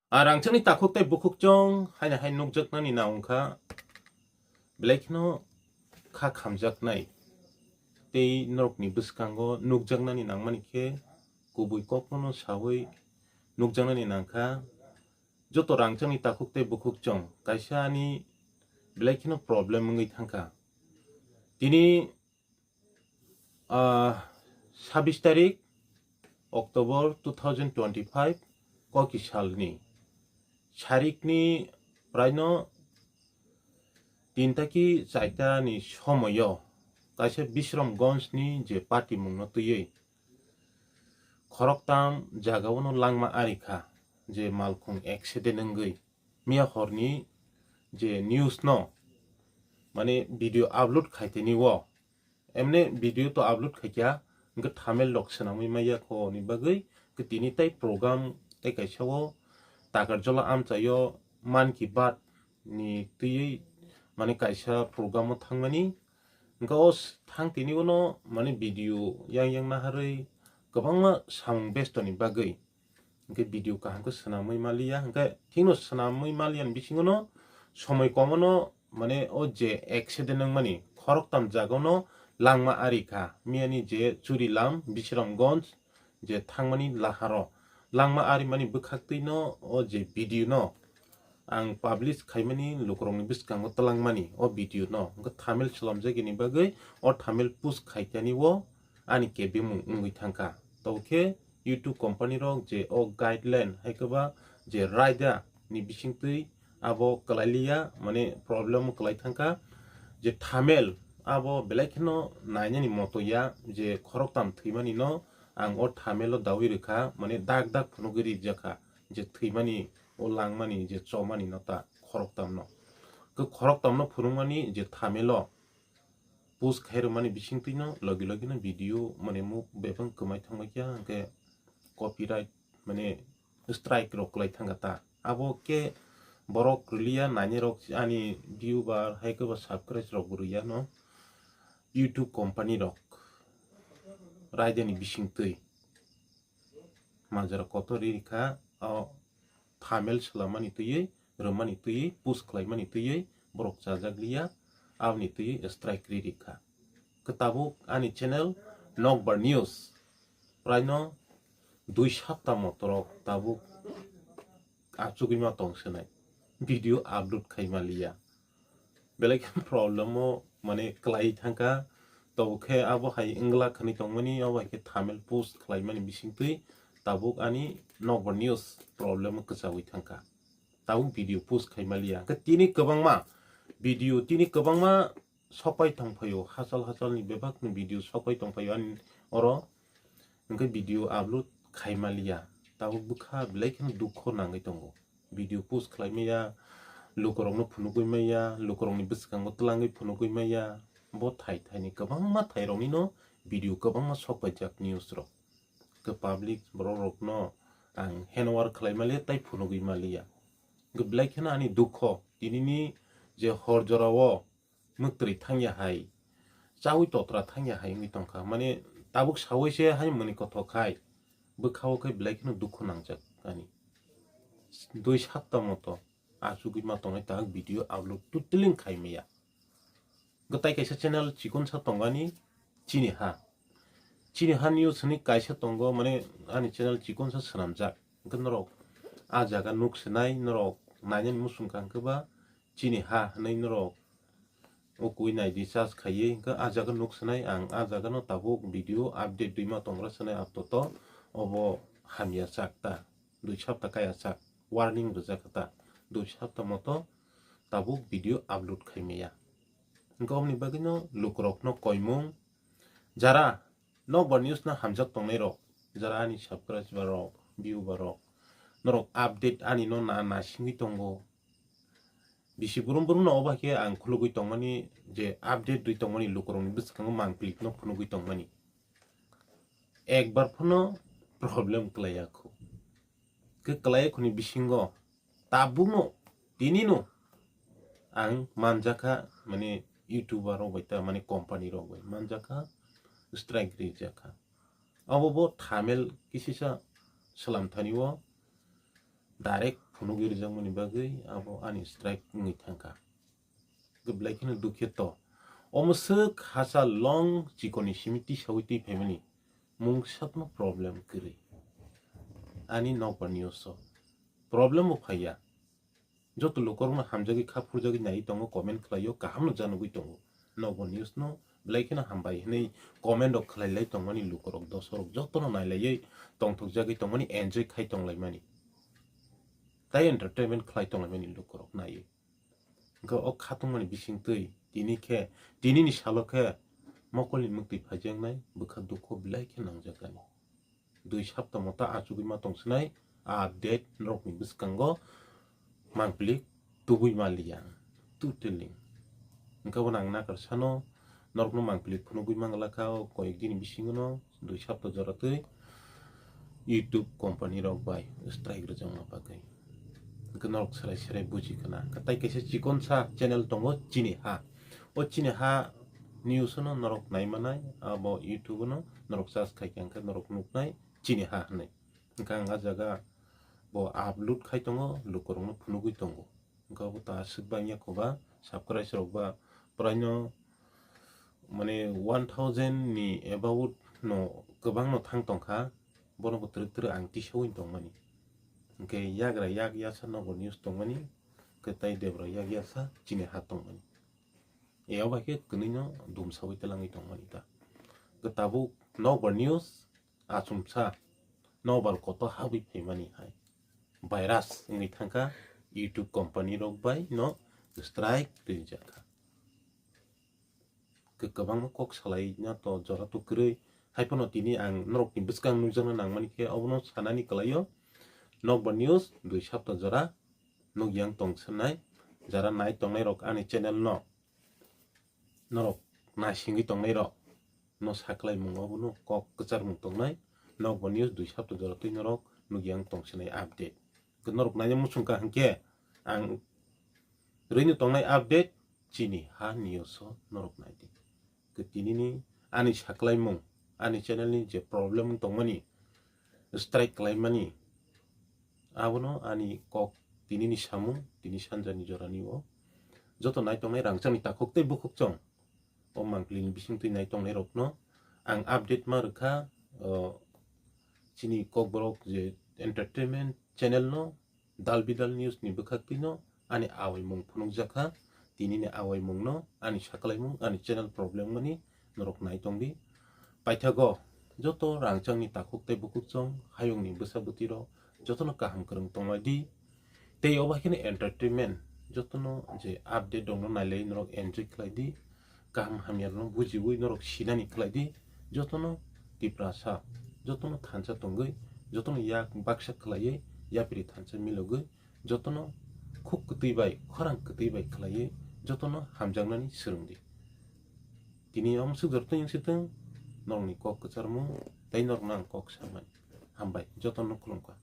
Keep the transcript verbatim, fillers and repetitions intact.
A rangchakni takhuk tei bukhuk chong haino hai nukjaknani na wngkha, belai kheno kha khamjaknai tei norokni bwskango nukjaknani nangmani khe kubui kokno sawi nukjaknani nangkha. Joto rangchakni takhuk tei bukhuk chong kaisa ani belai kheno problem wngwi thangkha. Tini ah, sabbish tarik October two thousand twenty-five, koki salni sarikni praino tinta ki chaita ni somoyo kaisa Bisramgonj ni je party mungno twiwi khoroktam jagao no langma ari kha, je malkhung accident wngwi miya horni je news no mane video upload khaiteni o emne video to upload khaikya, hwnkhe thumbnail rok swnamwi maya kho ni bagwi, hwnkhe tini tai program tei kaisa o Takarjala amchaio Mann Ki Baat ni twiwi mane kaisa program o thangmani, hwnkhe o s-, thang tini uno mane video yang yang naharwi kwbangma samung besto ni bagwi hwnkhe video kaham khe swnamwi maliya, hwnkhe thikno swnamwi maliya ni bisingo no somoi komono mane o je accident wngmani khoroktam jagao no langma ari kha, miyani je Churilam Bisramgonj je thangmani laharo langma ari mani bwkhak twi no o je video no ang publish khaimani lukurokni bwskango twlangmani o video no hwnkhe thumbnail swlamjagini bagwi o thumbnail post khaikani o ani kebengmung wngwi thangkha. Tobokhe YouTube company rok je o guideline hai khe ba je raida ni bisingtwi abo kwlailiya, mane problem kwlai thangkha. Je thumbnail abo belai kheno nainani moto ya, je khoroktam thwimani no ang o thumbnail o dawi rwkha, mane dak dak phunugwi rijak kha je thwimani o langmani je chomani no ta khoroktam no. Khe khoroktam no phunukmani je thumbnail o post khai rwmani bisingtwi no logi logi no video mane muk bebang kwmai thangbai kha, hwnkhe copyright mane strike rok kwlai thangkha ta. Abo khe borok kwrwliya nainai rok ani viewer hai khe ba subscribe rok bo rwya no YouTube company rok raida ni bisingtwi majra kotor ri kha o thumbnail swlamani twiwi, rwmani twiwi, post khlaimani twiwi borok chajak liya, aboni twiwi strike ri ri kha. Khe tabuk ani channel Nokbar News praino dui sapta motorok tabuk achugwi ma tong swnai, video upload khai ma liya. Belai khe problem o mane kwlai thangkha, tobokhe abo hai wngla khwnwi tongmani, abo hai khe thumbnail post khlaimani bisingtwi tabuk ani Nokbar News problem o kwchaui thangkha. Tabuk video post khai ma liya. Hwnkhe tini kwbangma video, tini kwbangma sokpai tongphaio, hachal hachalni bebakni video sokpai tongphaio ani oro, hwnkhe video upload khai ma liya. Tabuk bwkha belai kheno dukho nangwi tongo. Video post khlai maya, lukurokno phunugwi maya, lukurokni bwskango twlangwi phunugwi maya. Bo thai thaini kwbangma thairoknino video kwbangma sokpaijak news rok. Khe public borok rokno ang hand over khlai maliya tei phunugwi maliya. Hwnkhe belai kheno ani dukho tinini je hor jorao mwktwi thangya hai, chaui totra thangya hai wngwi tongkha. Mane tabuk saui se hai mani kothok khai bwkhao khe belai kheno dukhu nangjak ani. Dui sapta moto achugwi ma tongnai, tahuk video upload totally khai maya. Gwtai kaisa channel chikonsa tongani, Chini Ha. Chini Ha News hwnwi kaisa tongo, mane ani channel chikonsa swnamjak. Hwnkhe norok a jaga nuk swnai, norok nainani muchung kha hwnkhe ba Chini Ha hwnwi norok o kui nai di search khaiwi, hwnkhe a jaga nuk swnai ang, a jaga no tabuk video update dui ma tongra swnai, apato obo hamya chak ta, dui sapta kaya chak, warning rwjak ta, dui sapta moto tabuk video upload khai maya. Hwnkhe oboni bagwi no lukurok no koimung, jara Nokbar News no hamjak tongnai rok, jara ani subscriber rok, viewer rok, norok update ani no na nasingwi tongo. Bisi brum brum no obo hai khe ang khulugwi tongmani, je update rwi tongmani lukurokni bwskango mangpili no phunugwi tongmani. Ekbar phano problem kwlaiya khu. Khe kwlaiya khuni bisingo tabukno tinino ang manjakha, mane YouTuber rok bai ta mane company rok bai manjakha, strike rijakha. Abo bo thumbnail kisisa swlam thani o direct phunugwi rwjakmani bagwi abo ani strike wngwi thangkha. Belai kheno dukhe to. Omo swk hachal long chikoni simi tisawi twi phaimani. Mungsatma problem kwrwi. Ani nokbar news o problem bo phaiya. Joto lukorokno hamjagwi kha phurjagwi naiwi tongo, comment khlaio, kahamno janugwi tongo. Nokbar news no belai kheno hambai hwnwi comment rok khlai lai tongmani lukorok, dosorok jotono nailaiwi tongthokjagwi tongmani, enjoy khai tonglaimani. Tai entertainment khlai tonglaimani lukorok naiwi. Hwnkhe o khatungmani bisingtwi tini khe, tinini salo khe mokolni mwktwi phaijaknai bwkha dukho belai khe nangjaknai. Dui sapta mota achugwi ma tongsinai, a update norokni bwskango mangpili tubui maliya, totally. Hwnkhe bo nang nakar sano norokno mangpili phunugwi manglakha o koyek dini bisingono, dui sapta jora twi YouTube company rok bai strike rwjakma bagwi. Hwnkhe norok serai serai buji khna. Hwnkhe tai kaisa chikonsa channel tongo, Chini Ha. O Chini Ha news no norok naimanai, abo YouTube no norok search khai khe hwnkhe norok nuknai Chini Ha hwnwi. Hwnkhe ang ah jaga bo upload khai tongo, lukurokno phunugwi tongo. Hwnkhe abo ta aswk bangya koba, subscribe rok ba praino mane one thousand ni about no kwbangno thang tongkha, bono bo twrwk twrwk ang tisawi tongmani. Hwnkhe yagra yak yasa nokbar news tongmani, hwnkhe tai debra yak yasa Chini Ha tongmani. Eo bai khe kwnwino dumsawi twlangwi tongmani ta. Hwnkhe tabuk nokbar news achomsa nokbar kotor habwi phaimani hai virus wngwi thangkha, YouTube company rok bai no strike twijakha. Kwbangma kok salaina to jora to kwrwi, haiphano tini ang norokni bwskang nukjakna nangmani khe obono sanani kwlaio. Nokbar news dui sapta jora nukjak tongsinai, jara nai tongnai rok ani channel no, norok naisingwi tongnai rok no saklaimung obono kok kwcharmung tongnai. Nokbar news dui sapta jora twi norok nukjak tongsinai update. Norok naina muchungkha hwnkhe ang rwino tongnai update Chini Ha news o norok naidi. Khe tinini ani saklaimung, ani channel ni je problem tongmani, strike khlaimani, abono ani kok tinini samung, tini sanjani jorani o joto naitongnai rangchakni takhuk tei bukhukchong o mangpili ni bisingtwi naitongnai rokno ang update ma rwkha, o, chini kokborok je entertainment channel no dal bidal news ni bwkhaktwi no ani awaimung phunukjakha, tinini awaimung no ani saklaimung, ani channel problem mani norok naitongdi. Paithago joto rangchakni takhuk tei bukhukchong, hayungni bwsa bwtwi rok jotono kaham kwrwng tonglaidi. Tei obo haikhe entertainment jotono je update rokno nailai norok enjoy khlaidi, kaham hamya rokno bujiwi norok sinani khlaidi. Jotono Tiprasa, jotono thansa tongwi, jotono yak baksa khlaiwi yapri thansa milogwi, jotono khuk kwtwi bai, khorang kwtwi bai khlaiwi, jotono hamjaknani swrwngdi. Tini omo swk jorto wng sitwng, norokni kok kwcharmung tei norokno ang kok samani. Hambai, jotono khulumkha.